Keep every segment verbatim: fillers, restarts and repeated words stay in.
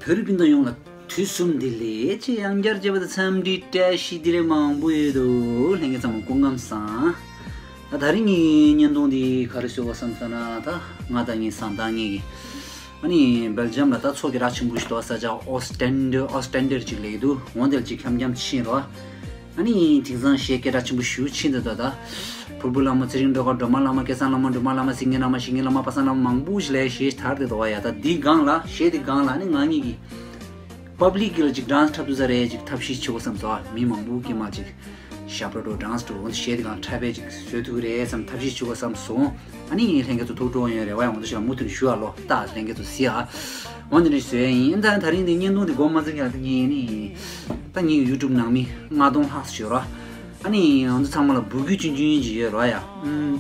བོད་རིགས་སྤུན་ཟླ་ཡོངས་ལ་དུས་གསུམ་བདེ་ལེགས། ཅེས་ཡང་བསྐྱར་བྱས་པ་དང་འཚམས་འདྲི་བཀྲ་ཤིས་བདེ་ལེགས་མང་པོ་ཡོད་དོ། ལྷན་རྒྱས་ཚང་མ་སྐུ་ཁམས་བཟང་། ད་དེ་རིང་གི་བརྙན་ཐུང་འདི་ག་རེ་བཟོས་པ་བསམ་ས་ན། ད་ང་དང་ངའི་བཟའ་ཟླ་གཉིས་ཀྱིས་ཨ་ནི་སྦེལ་ཇམ་ལ་ད་ཚོགས་ཀྱི་ར་ཆེན་པོ་ཞིག་འདུག་ས་ཆ་ཨོ་སྟན་ཌར་ཨོ་སྟན་ཌར་ཅིག་ལས་འདུག་འོ་འདིར་ཅིག་འཁྱམ་འཁྱམ་ཕྱིན་རོགས། ཨ་ནི་དེང་སང་གཞས་སྐད་གྲགས་ཆེན་པོ་ཞེ་པོ་ཕྱིན་བསྡད་འདུག་ད་ཕུར་བུ་བླ་མ་ཚེ་རིང་སྒྲོལ་དཀར་སྒྲོལ་མ་བླ་མ་སྐལ་བཟང་བླ་མ་སྒྲོལ་མ་བླ་མ་སེང་གེ་བླ་མ་ཞིང་གི་བླ་མ་པ་སངས་བླ་མ་མང་པོ་ཞིག་ལས་གཞས་དར་བསྡད་འདུག་བ་ཡ། ད་འདི་སྒང་ལ་གཞས་འདི་སྒང་ལ་ཨ་ནི་ང་གཉིས་ཀྱིས་པབ་ལིག་གི་ལ་ཅིག་ཌན་སི་འཁྲབ་ཐུབ་ས་རེད། ཅིག་ཐབས་ཤེས་བྱེད་དགོས་བསམ་སོང་། མི་མང་པོ་སྐྱེས་མ་ཅིག་ཞབས་བྲོ་འགྲོ་ཌན་སི་འགྲོ་འོ་གཞས་འདི་སྒང་འཁྲབ་པའི་ཅིག་བཟོ་ཐུབ་ཀྱི་རེད་བསམ་ཐབས་ཤེས་བྱེད་དགོས་བསམ་སོང་། ཨ་ནི་ལྷན་རྒྱས་ཚོ་ཐུགས་སྤྲོ་ཡོད་རེ་བ་ཡོང་དུ་ཞིག་ལ་མུ་མཐུད་ཞུ་ཨ་ལོ། ད་ལྷན་རྒྱས་ཚོ་གཟིགས་ཨ། འོ་འདི་འདྲ་བཟོས་ཡིན། ད་དེ་རིང་འདི་བརྙན་ཐུང་འདི་འགོ་མ་ཚུགས་ཀྱང་ད་ངས་ནི་ད་ངའི་ཡུ་ཊུབ་ནང་མི་ལྔ་སྟོང་ལྷག་ཙམ་ཡོད་ར། ཨ་ནི་ང་ཚོ་ཚང་མ་ལ་འབོད་སྐུལ་ཆུང་ཆུང་ཅིག་ཡོད་ར་ཡ། ཨུམ།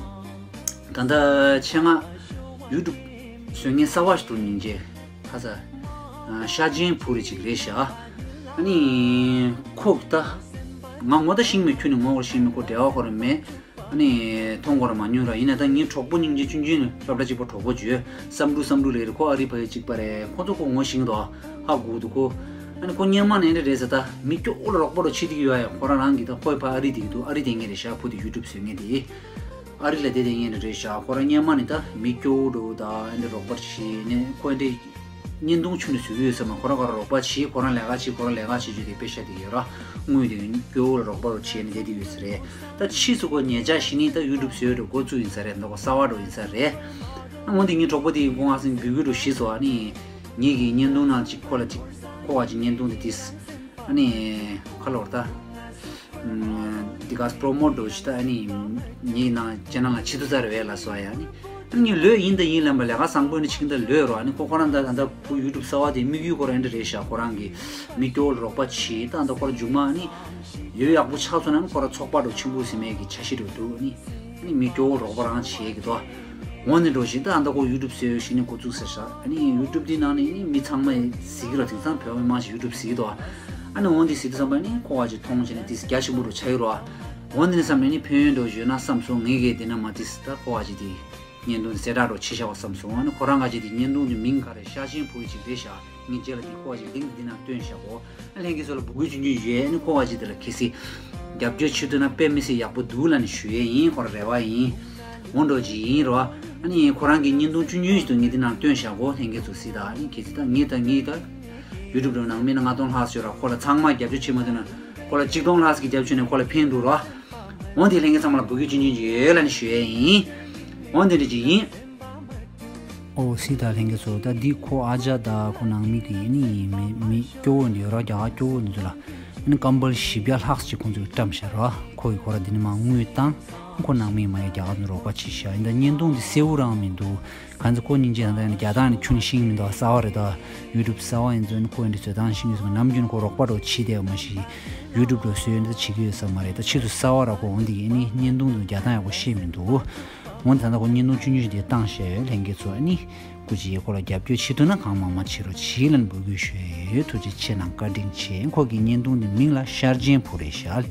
ད་ལྟ་ཆེད་མངགས་ཡུ་ཊུབ་བཟོ་མཁན་གསར་པ་ཞིག་འདུག་སྙིང་རྗེ་ཁ་ས་ཤ་ཆེན་བུ་རེ་ཅིག་རེད་ཤག་ཨ་ནི་ཁོ་ད་ང་ངོ་ད་ཤེས་མེད། ཁྱོད་ནི་ངོ་ཤེས་མེད། ཁོ་འབྲེལ་བ་ཁོ་རང་མེད། ཨ་ནི་མཐོང་སྐོར་མ་མྱོང་ར། ཡིན་ན་ད་ངའི་གྲོགས་པོ་སྙིང་རྗེ་ཆུང་ཆུང་ནི་སློབ་གྲྭ་གཅིག་པ་གྲོགས་པོ་བརྗོད་བསམ་འགྲུབ་བསམ་འགྲུབ་ལགས་རེད། ཁོ་ཨ་རི་ཕ་གི་གཅིག་པ་རེད། ཁོ་ཚོ་ཁོ་ངོ་ཤེས་ཀྱི་འདུག་ཧ་གོ་འདུག་ཁོ་ཨ་ནི་ཁོ་སྔོན་མ་ནས་འདྲ་རེད་ཟེར། ད་མི་སྐྱོ་བོ་ལ་རོགས་པ་རོགས་བྱེད་ཀྱི་ཡོད་ཡ། ཁོ་རང་རང་གི་ད་ཁོའི་ཕ་ཨ་རི་དེ་གི་འདུག་ཨ་རི་དེ་ངེད་རེད་ཤག་ཕུ་དེ་ཡུ་ཊུབ་བཟོ་ངེད་དེ་ཨ་རི་ལ་དེ་དེ་ངེད་རེད་ཤག་ཁོ་རང་སྔོན་མ་ནས་ད་མི་སྐྱོ་བོ་འགྲོ་ད་ཨ་འདྲ་རོགས་པ་བྱེད་ནས་ཁོ་འདྲ། བརྙན་ཐུང་ཆུང་ནས་བཟོ་གི་ཡོད་ས་མ། ཁོ་རང་ཁོ་རང་རོགས་པ་བྱེད། ཁོ་རང་ལས་ཀ་བྱེད། ཁོ་རང་ལས་ཀ་བྱེད་རྒྱུ་དེ་དཔེ་ཤ་དེ་ཡོད་ར། དངུལ་དེ་སྐྱོ་བོ་ལ་རོགས་པ་རོགས་བྱེད་ནས་བསྡད་དེ་ཡོད་ས་རེད། ད་ཕྱིས་སུ་ཁོ་ཉེ་ཆར་ཞིག་ནས་ད་ཡུ་ཊུབ་བཟོས་འགྲོ་འགོ་བཙུགས་ཡིན་ས་རེད། ད་ཁོ་གསར་པ་འགྲོ་ཡིན་ས་རེད། ཨ་འོན་ཏེ་ངའི་གྲོགས་པོ་དེ་ཡིན་གོང་ཨ་སེང་འབུལ་གི་འགྲོ་ཞེས་སོ། ཨ་ནི་ངེད་ཀྱི་བརྙན་ཐུང་ནང་ཅིག་ཁོ་ལ་ཅིག་ཁོ་བ་ཅིག་བརྙན་ཐུང་དེ་དེས་ཨ་ནི་ཁ་ལོར་ད། འདི་ག་པྲོ་མོཊ་འགྲོ་ཅི་ད་ཨ་ནི་ངའི་ནང་ཅེ་ནལ་ལ་ཆེད་དུ་ཚར་བས་ལ་སོ་ཡ་ནི། ཨ་ནི་ལོས་ཡིན་ད་ཡིན་ལབ་པ་ལས་ཀ་བཟང་པོ་ནི་ཆིག་ད་ལོས་རོ། ཨ་ནི་ཁོ་ཁོ་རང་ད་ད་ད་བུ་ཡུ་ཊུབ་གསར་པ་དེ་དམིགས་ཡུལ་ཁོ་རང་འདི་རེད་ཤག་ཁོ་རང་གི་མི་སྐྱོ་བོ་ལ་རོགས་པ་བྱེད། ད་ད་ཁོ་རང་མཇུག་མ་ཨ་ནི་ལོས་ཡག་པོ་ཆགས་སོང་ན་ཨ་ནི་ཁོ་རང་ཚོགས་པ་འགྲོ་ཆེན་པོ་ཟིན་མེད་ཀྱི་འཆར་གཞི་འགྲོ་འདུག་ཨ་ནི་ཨ་ནི་མི་སྐྱོ་བོ་རོགས་པ་རང་བྱེད་ཀྱི་འདུག་འོ་ནི་འགྲོ་བཞིན་ད་ཨ་ད་ཁོ་ཡུ་ཊུབ་བཟོས་ཤིག་ནི་འགོ་བཙུགས་ཟེར་ཤག་ཨ་ནི་ཡུ་ཊུབ་དེ་ནང་ནས་ནི་མི་ཚང་མས་གཟིགས་ཀྱི་ར། དེང་སང་བོད་མི་མང་ཞིག་ཡུ་ཊུབ་གཟིགས་འདུག་ཨ་ནི་འོ་འདི་གཟིགས་དུས་ཙམ་པ་ནི་ཁོ་བ་ཅིག་མཐོང་བྱས་ནས་དེ་རྒྱ་ཆེན་པོ་འགྲོ་ཆགས་ཡོད་རོ། འོ་འདི་ནི་བསམ་ནས་ནི་ཕན་ཡོན་འགྲོ་ཡོད་ན་བསམ་སོང་། ངས་གས་དེ་ན་མ་དེ་ད་ཁོ་བ་ཅིག་དེ་བརྙན་ཐུང་དེ་གསལ་བསྒྲགས་འགྲོ་ཆེ་ཤག་བ་བསམ་སོང་། ཨ་ནི་ཁོ་རང་ག་ཅིག་དེ་བརྙན་ཐུང་དེ་མིང་ག་རེ་ཤ་ཆེན་བུ་རེ་ཅིག་རེད་ཤག་ངས་རྗེས་ལ་དེ་ཁོ་བ་ཅིག་ལིང་ཀི་འདི་ན་སྟོན་བཞག་གོ་ལྷན་རྒྱས་ཚོ་ལ་འབོད་སྐུལ་ཆུང་ཆུང་ཞུ་ཡས། ཨ་ནི་ཁོ་བ་ཅིག་དེ་ལ་གལ་སྲིད་རྒྱབ་སྐྱོར་བྱེད་ཐུབ་ན་དཔེ་མི་སྲིད་ཡག་པོ་འདུག་ལབ་ནས་ཞུ་ཡས་ཡིན། ཁོ་ར་རེ་བ་ཡིན། འོ་འགྲོ་ཅིག་ཡིན་རོ། ཨ་ནི་ཁོ་རང་གི་བརྙན་ཐུང་ཆུང་ཆུང་ཞིག་ཏུ་ངས་འདི་ནང་སྟོན་བཞག་གོ་ལྷན་རྒྱས་ཚོ་གཟིགས་དང་། ཨ་ནི་གལ་སྲིད་ད་ངས་ད་ངས་ད་ཡུ་ཊུབ་འགྲོ་ནང་མི་ན་ལྔ་སྟོང་ལྷག་ཤོད་ར། ཁོ་ལ་ཚང་མ་རྒྱབ་སྐྱོར་བྱེད་མ་ཐུབ་ན་ཁོ་ལ་གཅིག་སྟོང་ལྷག་ཅིག་རྒྱབ་སྐྱོར་ནས་ཁོ་ལ་ཕན་འགྲོ་རོ། འོ་འདི་ལྷན་རྒྱས་ཚང་མ་ལ་འབོད་སྐུལ་ཆུང་ཆུང་ཅིག་ཡོད་ལབ་ནས་ཞུ་ཡས་ཡིན། འོ་འདི་འདྲ་ཅིག་ཡིན། ཨོ་སི་ད་ལྷན་རྒྱས་ཚོ། ད་འདི་ཁོ་ཨ་ཅག་ད་ཁོ་ནང་མི་གི་ནི་མི་མི་སྐྱོ་བོ་འདི་ཡོད་ར། རྒྱ་གར་སྐྱོ་བོ་འདི་ཚོ་ལ་ནི་ཀམ་བལ་བཞི་བརྒྱ་ལྷག་ཅིག་ཁོང་ཚོས་བཀྲམ་བཞག་ར། ཁོ་གི་ཁོ་ར་འདི་ནི་མ་དངུལ་བཏང་། ཁོ་ནང་མི་མ་ཡ་རྒྱ་གར་ཚོ་རོགས་པ་བྱེད་ཤག་ཡིན་ད་བརྙན་ཐུང་འདི་གསལ་བོ་རང་མི་འདུག་གང་ཚེ་ཁོ་སྙིང་རྗེ་ད་ནི་རྒྱ་ཐང་ནི་ཁྱོན་ཤིང་མི་འདུག་གསར་བ་རེད་ད། ཡུ་ཊུབ་གསར་བ་ཡིན་ཚོ་ནི་ཁོ་འདི་བཟོ་སྟངས་ཤིང་ཡོད་སོང་། ནམ་རྒྱུན་ཁོ་རོགས་པ་རོགས་བྱེད་བསྡད་པ་མ་གཞི་ཡུ་ཊུབ་རོགས་བཟོས་འདི་བྱེད་ཀྱི་ཡོད་ས་མ་རེད། ད་ཕྱིས་སུ་གསར་བ་ར་ཁོ་འོང་འདི་ཡིན་ནི་བརྙན་ཐུང་འདི་རྒྱ་ཐང་ཡག་པོ་ཤེས་མི་འདུག་འོན་ད་ལྟ་ཁོ་བརྙན་ཐུང་ཆུང་ཆུང་ཞིག་དེ་བཏང་བཞག་ཡོད། ལྷན་རྒྱས་ཚོ་ཨ་ནི་སྐུ་མཁྱེན་ཁོ་ལ་རྒྱབ་སྐྱོར་བྱེད་ཐུབ་ན་གང་མང་མང་བྱེད་རོགས་བྱེད་ལབ་འབོད་སྐུལ་ཞུ་ཡ་ཡོད། ཐུགས་རྗེ་ཆེ་གནང་། བཀའ་དྲིན་ཆེ། ཁོ་གི་བརྙན་ཐུང་དེ་མིང་ལ་ཤར་ཆེན་བུ་རེད་ཤག་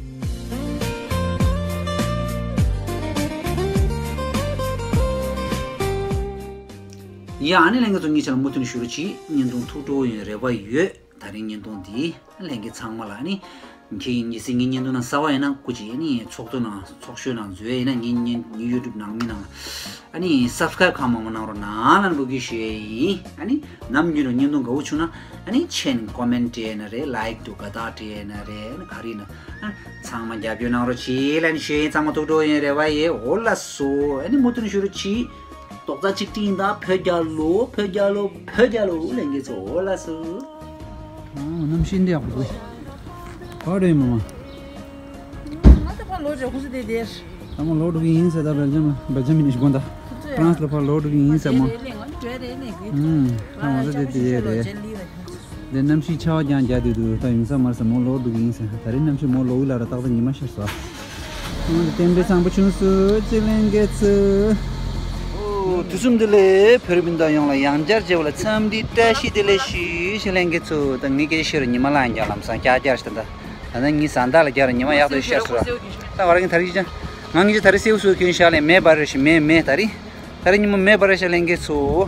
ཡ་ཨ་ནི་ལྷན་རྒྱས་ཚོ་ངས་ཆ་ལ་མུ་མཐུད་ནས་ཞུ་རོགས་གྱིས། བརྙན་ཐུང་ཐུགས་སྤྲོ་བོ་ཡོང་རེ་བ་ཡོད། ད་རིང་བརྙན་ཐུང་འདི་ལྷན་རྒྱས་ཚང་མ་ལ་ཨ་ནི། ཁྱེད་ཉི་སྲིད་ངའི་བརྙན་ཐུང་ནང་གསར་བ་ཡིན་ན་སྐུ་མཁྱེན་ཨ་ནི་ཚོགས་གཙོ་ནང་ཚོགས་གཞོན་ནང་འཛུལ་ཡ་ཡིན་ན་ངའི་བརྙན་ངའི་ཡུ་ཊུབ་ནང་མི་ནང་ཨ་ནི་སབ་སི་ཀ་རའིབ་གང་མང་མང་གནང་རོགས་གནང་ལབ་འབོད་སྐུལ་ཞུ་ཡ་ཡིན། ཨ་ནི་ནམ་རྒྱུན་རུ་བརྙན་ཐུང་དགའ་བོ་བྱུང་ན་ཨ་ནི་མཆན་ཀོ་མེན་ཊི་སྤྲད་ན་རེད། ལའིཀ་འདུག་ག་ད་སྤྲད་ན་རེད། ཨ་ནི་ག་རེ་ཡིན་ན་ཨ་ཚང་མ་རྒྱབ་སྐྱོར་གནང་རོགས་གྱིས་ལབ་ནས་ཞུ་ཡ་ཡིན། ཚང་མ་ཐུགས་སྤྲོ་ཡོང་རེ་བ་ཡོད། འོ་ལགས་སོ། ཨ་ནི་མུ་མཐུད་ནས་ཞུ་རོགས་གྱིས། རྡོག་རྩ་གཅིག་སྒྲིལ་ཡིན་ད། བོད་རྒྱལ་ལོ། བོད་རྒྱལ་ལོ། བོད་རྒྱལ་ལོ། ལྷན་རྒྱས་ཚོ་འོ་ལགས་སོ། ཨ་གནམ་གཤིས་འདི་ཡག་པོ་འདུག་ག་རེ་མ་མ། ང་ད་ཕར་ལོག་འགྲོ་ཁུ་སུ་དེ་དེར། ད་མ་ལོག་འགྲོ་གི་ཡིན་ཟེར། ད་སྦེལ་ཇམ་སྦེལ་ཇམ་ཡིན་ཞིག་དགོན་ད། ཧྥ་རན་སི་ལ་ཕར་ལོག་འགྲོ་གི་ཡིན་ཟེར་མ། ཨུམ། ད་ང་ཚོ་དེ་དེ་རེད། འདི་གནམ་གཤིས་ཆར་པ་རྐྱང་རྒྱག་བསྡད་འདུག་ད་ཡུན་ས་མར་ས་མོ་ལོག་འགྲོ་གི་ཡིན་ཟེར། ད་རེས་གནམ་གཤིས་མོ་ལོག་གི་ལ་ར་ཏག་ཏག་ཉི་མ་ཤར་སོང་། ཨོ་དེ་བསྟན་པའི་བཟང་པོ་ཆུང་སུ་ཅི་ལེན་གེ་ཚུ། ཨོ་དུས་གསུམ་བདེ་ལེགས། བོད་རིགས་སྤུན་ཟླ་ཡོངས་ལ་ཡང་བསྐྱར་བྱས་པ་ལ་འཚམས་འདྲི་བཀྲ་ཤིས་བདེ་ལེགས་ཞུ། ཅི་ལེན་གེ་ཚུ། ད་ངའི་སྐད་ཤེས་རུ་ཉི་མ་ལངས་ཀྱང་ལམ་སང་ཀྱག་ཀྱག་ཞིག་ད་ད་ད་ངའི་བཟའ་ཟླ་ལ་རྒྱག་རུ་ཉི་མ་ཡག་ཏུ་ཤར་སོང་། ད་ང་རང་གི་ད་རེས་ཀྱང་ང་ངི་ཅི་ད་རེས་སེའུ་སུ་གྱོན་ཤག་ལས་མེ་འབར་རེ་ཞིག་མེ་མེ་ད་རེས་ད་རེས་ཉི་མ་མེ་འབར་རེ་ཤག་ལེན་གེ་ཚུ།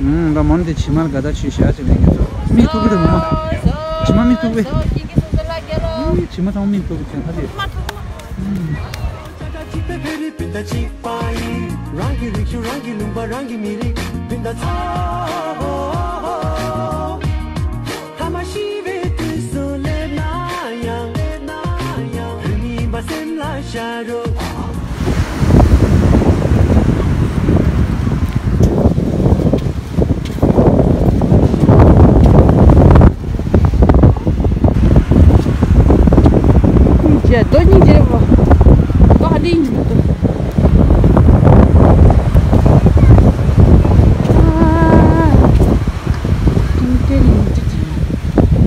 ཨུམ། ད་མོན་དེ་ཕྱི་མར་དགའ་ད་ཆུ་ཤ་ཅིག་ལེན་གི་ཚོ། མིག་ཐུག་གི་འདུག་མོ། ཕྱི་མ་མིག་ཐུག་པས། ཕྱི་མ་ཚང་མ་མིག་ཐུག་གི་ཚོ་ཧ་ལས། རང་གི་རིག་གཞུང་། རང་གི་ལུང་པ། རང་གི་མི་རིགས། སྤུན་ཟླ་ཚོ། ཐ་མ་ཤི་བའི་དུས་སུ་སླེབས་ན་ཡང་། སླེབས་ན་ཡང་། བོད་མི་ཡིན་པ་སེམས་ལ་ཤར་རོགས། སྙིང་རྗེ། རྡོ་སྙིང་རྗེ་པོ། རྡོ་ ཏིང་འགྲོ་འདུག་ཨ། ཏིང་ཏིང་ཏིང་ཏིང་།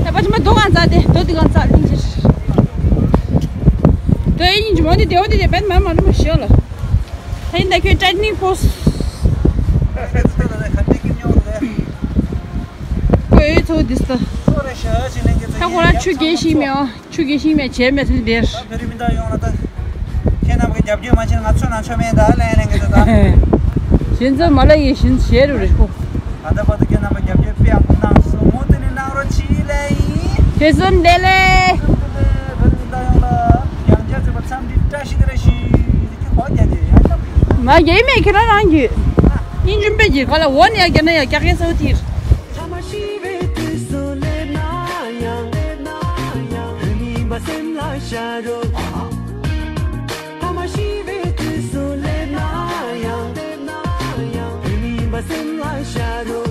ད་པ་ཅི་མ་དོ་གང་ཙག་དེ་དོ་དེ་གང་ཙག་ཏིང་ཅི། དོ་ཡིན་གྱི་མོ་དེ་དེའོ་དེ་དེ་བན་མ་མ་རུ་མ་ཤོ་ལ། ད་ཡིན་ད་ཁྱོད་ཏྲ་ནིང་ཕོ་སི། ཁོས་ཚོ་དིས་ད། ད་ཁོ་ར་ཆུ་རྒྱས་ཤིང་མེའོ། ཆུ་རྒྱས་ཤིང་མེ་བྱས་མེད་ཚུལ་དེར། བོད་རིགས་མི་འདྲ་ཡོང་ལ་ད། ཁྱེད་རྣམ་པ་རྒྱབ་སྐྱོར་མ་བྱས་ན་ང་ཚོ་ནང་ཆོ་མེད་ད་ལན་ལན་གི་ད་ད། གཞན་ཚོ་མ་ལ་ཡི་བཞིན་བྱས་རུ་རེ་ཁོ། ད་ལྟ་བར་དུ་ཁྱེད་རྣམ་པ་རྒྱབ་སྐྱོར་དཔེ་ཡག་པོ་གནང་སོང་། མུ་མཐུད་ནས་གནང་རོགས་གྱིས་ལན་ཡིན། དེ་ཚོ་འདེ་ལེ། བོད་རིགས་མི་འདྲ་ཡོང་ལ། ཡང་བསྐྱར་བརྩེ་བ་འཚམས་འདྲི་བཀྲ་ཤིས་བདེ་ལེགས་ཞུ། ཁྱེད་ཧོ་རྒྱ་རྒྱ་ཡང་ཁྱབ་ཡོད། མ་རྒྱ་ཡི་མེད་ཁྱེད་རང་རང་གི། སྙིང་རྗེ་པེ་གྱི་ག་ལ་འོ་ནི་ཡ་རྒྱ་ན་ཡ་རྒྱ་སྐད་སོ་ཐིར། ཐ་མ་ཤི་བའི་དུས་སུ་སླེབས་ན་ཡང་། སླེབས་ན་ཡང་། བོད་མི་ཡིན་པ་སེམས་ལ་ཤར་རོ། ཐ་མ་ཤི་བའི་དུས་སུ་སླེབས་ན་ཡང་། སླེབས་ན་ཡང་། བོད་མི་ཡིན་པ་སེམས་ལ་ཤར་རོ།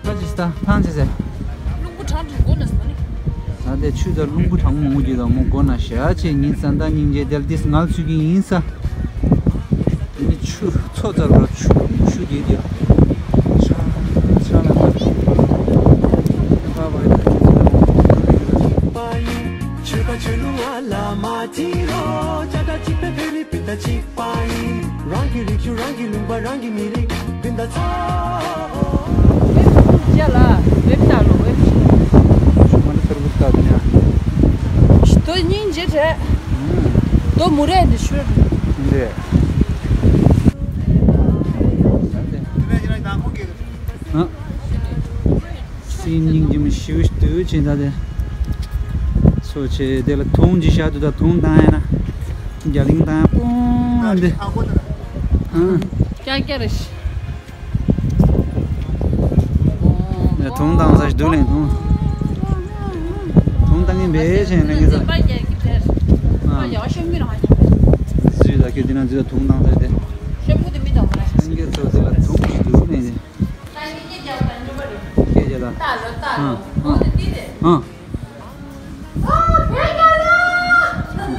ཁ་ཅིག་སྟ་ཐང་ཅི་ཟེར། རླུང་བུ་གྲང་དྲགས་མགོ་ན་ཟ་ནི། ད་དེ་ཆུ་དང་རླུང་བུ་གྲང་མོ་མོ་གྱིས་དང་མོ་མགོ་ན་ཞག་ཆེ་ཉིན་ས་མདའ་སྙིང་རྗེ་དལ་ཏིས་ངལ་ཚུད་ཀྱི་ཡིན་ས། དེ་ནི་ཆུ་མཚོ་ཙག་ར་ཆུ་ཆུ་རྒྱས་རྒྱས། ཆ་ཆ་ལ་ན། ཆོས་ཁ་ཆོས་ལུང་ང་ལ་མ་ཐི་རོ། ཅ་ད་ཅིག་པའི་བེ་རི་པི་ད་ཅིག་པ་ཡིན། རང་གི་རིག་གཞུང་རང་གི་ལུང་པ་རང་གི་མི་རིགས་སྤུན་ཟླ་ཚོ། ཝེབ་ཅ་ལ་ཝེབ་ལྟ་ལོ་ཝེབ། ཤུགས་མ་ནི་ཚར་བུ་ལྟ་དུ་ཉ། ཞི་དོ་སྙིང་རྗེ་བྲལ། དོ་མུ་རེ་འདི་ཤུར། འདི། ཨ། སེམས་སྙིང་རྗེ་མོ་ཞིའུ་ཞིའུ་ཅན་ད་དེ། སོ་ཆེ་དེ་ལ་དུང་ཅི་ཤ་དུ་ད་དུང་བཏང་ཡ་ན། རྒྱ་གླིང་བཏང་ཡ་པོང་འདི། ཨ། ཀྱ་ཀྱ་རེ་ཤི། དུང་བཏང་ས་ཞིག་འདུག་ལེན་དུང་། དུང་བཏང་གིན་བེ་ཆེན་ལེན་གིན་ས། ཨ། ཟུས་ད་ཁྱོད་འདི་ན་ཟུས་ད་དུང་བཏང་ས་དེ། ལེན་གིན་ཚོ་དེ་ལ་དུང་ཞིག་འདུག་ལེན་དེ། སྐད་ཆ་ལ། ཨ། ཨ། ཨ།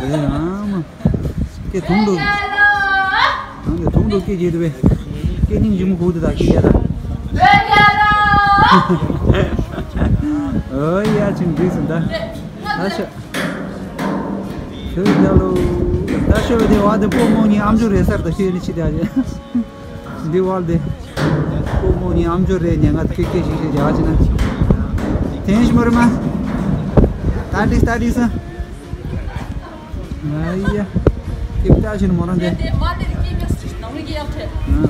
དེ་ཨ་མ། སྐད་དུང་འདུག་ཨ་ནི་དུང་འདུག་སྐད་ཅིག་འདུག་པས། སྐད་སྙིང་རྗེ་མོ་ཁུག་འདུག་ད་སྐད་རྒྱག་ད། ཨོ་ཡ་ཅིང་འགྲིག་སོང་ད། ད་ཤ། ཁྱོད་རྒྱ་ལོ། ད་ཤོད་པ་དེ་བ་དེ་སྤོ་རྨོ་གཉིས་ཨམ་ཅོག་རེད་སར་ད་ཤོད་ནི་ཕྱི་དེ་ཨ་ཅེ། འདི་བར་དེ། སྤོ་རྨོ་གཉིས་ཨམ་ཅོག་རེད་ཉན་ང་ཁྱོད་སྐད་ཤིག་ཤིག་རྒྱག་ཅེ་ན། དེ་ཤི་མོ་རེད་མ། ད་འགྲིག་ད་འགྲིག་སོང་། ཨ་ཡ། ཀིབ་ཏ་ཤིན་མོ་རང་དེ། དེ་མ་དེ་ཀིབ་ཡོད་སྲིད་ནང་མི་གི་ཡག་ཐེ། ཨ།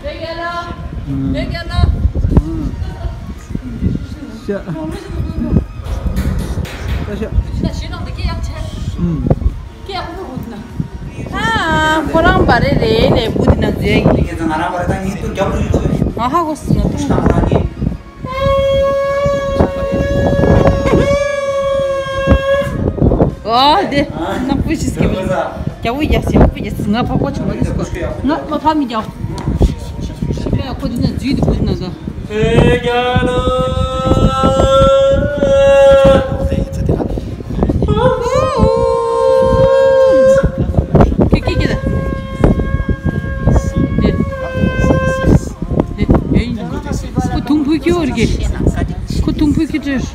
བེ་ག་ལ། ཨ། བེ་ག་ལ། ཨ། ཤ། ད་ཤ། ད་ཤི་ནང་དེ་ཀི་ཡག་ཐེ། ཨ། ཀི་ཡག་པོ་བུད་ན། ཨ། ཁོ་རང་བ་རེ་རེ་ལས་བུད་ན་ཟེ་གི། ང་རང་བ་རེ་ད་ངའི་ཏུ་རྒྱབ་ལུགས་ཡོད་ཚོད། ང་ཧ་གོ་སི་ན་ཏུ། ང་རང་ངའི། ཨོ་དེ་ནག་པོ་ཞིག་སྐྱེ་བོ་རྒྱ་བོ་ཡ་སི་ཡག་པོ་ཡ་སི་ང་ཕག་པ་ཆུང་མ་དེ་སྐོར་ང་མ་ཕ་མི་རྒྱ་ཤི་པ་ཡ་ཁོ་དེ་ན་འཛུལ་དེ་བུ་དེ་ན་ད། ཁོ་དུང་ཕུ་ཁྱི་བོར་གི། ཁོ་དུང་ཕུ་ཁྱི་བྲོས།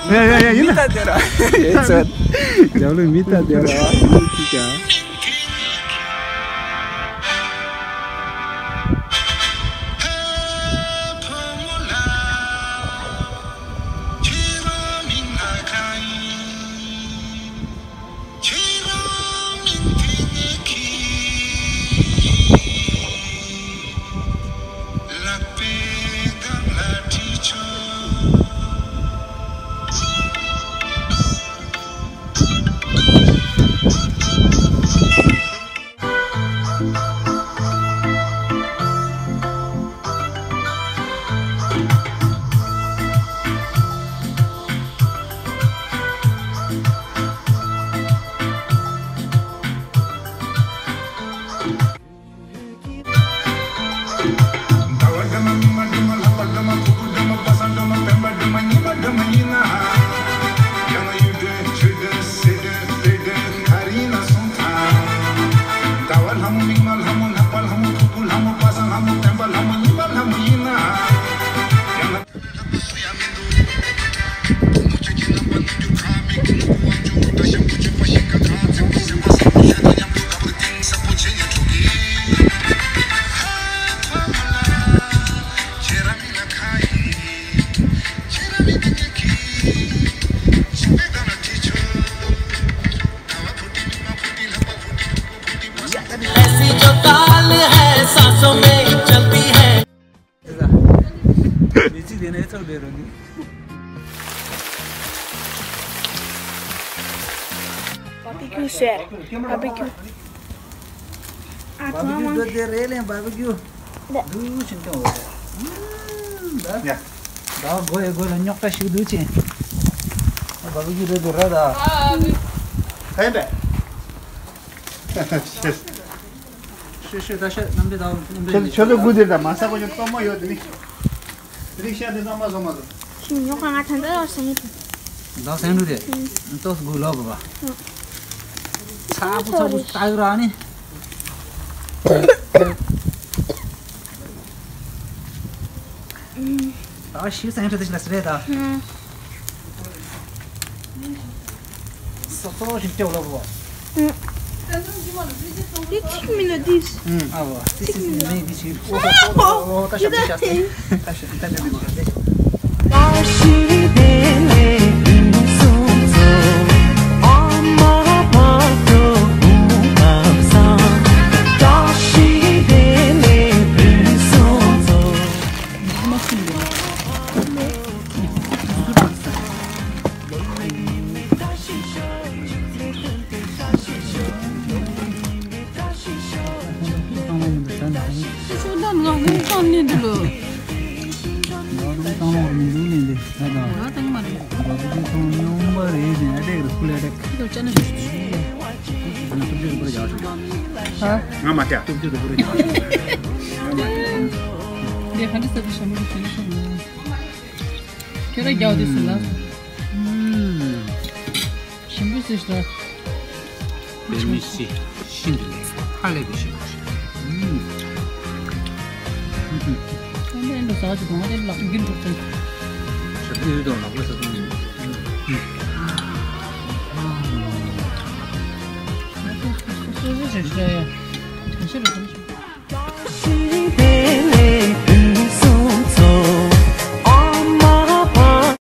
ཡ་ཡ་ཡ་ཡིན་ད། ཡིན་ད། རྒྱབ་ལོགས་མི་ལྟ་བསྡད་ར། ཡིན་ཅི་ཀྱང་། རེད་རོ་འདི། བ་བི་ཀིའུ་ཟེར། བ་བི་ཀིའུ། ཨ་བ་བི་ཀིའུ་ཐུང་བ་འདི་རེད་ལེ། བ་བི་ཀིའུ། འདི། འདུག་ཕྱིན་ཐོན་འོ་རེད། ད། ད་སྒོ་ཡི་སྒོ་ལ་རྙོག་དྲ་ཞིག་འདུག་ཅིང་། བ་བི་ཀིའུ་རེད་འདུག་ར་ད། ཧེ་བེ། ཤེས་ཤེས་ད་ཤེས་རྣམ་འདྲེན་ད་རྣམ་འདྲེན། ཁྱོད་ཚོ་དགུ་དེར་ད་མ་ས་གོ་ཉོ་གཏོང་མ་ཡོད་དེ་ནི། རིག་ཤ་དེ་ཚང་མ་བཟོ་མ་ཐུབ། ཞིམ་ཉོ་ག་ང་ད་ལྟ་ཡོད་སེང་གེ། ད་སེང་འབྲུ་དེ། ཏོག་ཙམ་སྒུག་ལོག་དགོས་པ། ཚ་པོ་ཚ་པོ་ལྟ་གི་ར་ནི། ད་ཤི་སེང་འབྲུ་དེ་ཞིག་ལ་སི་རེད་ད། སོ་སོ་ཞིག་སྐྱོ་ལོ་བོ། འདི་ཐིག་མིན་ན་འདི། ཨ་བོ། This is me, this is you. ཨོ་ད་ཤ་ཤ་ཤ། ད་ཤ་ད་ཤ་ཤ། ང་མ་བྱ། ཁྱོད་ར་རྒྱག་དུས་སུ་ལ། ཞིམ་པོ་སི་ཤ། པད་མའི་སི་ཤིན་ཏུ་ནས་ཧ་ལས་པའི་ཞིམ་པོ་ཞིག་ཨུམ། ཨ་ནི་ཨེ་འགྲོ་ཟ་ཅིག་གོང་ཨ་ནི་ལག་འགྱུར་འགྲོ་ཚུལ། ཞབས་ཀྱི་ཡུལ་དུ་ལག་པ་ཟ་དུས་ནས། ཨུམ། སོ་སོ་ཞིག་ཤ་ཡ། ཞིམ་པོ་ཞིག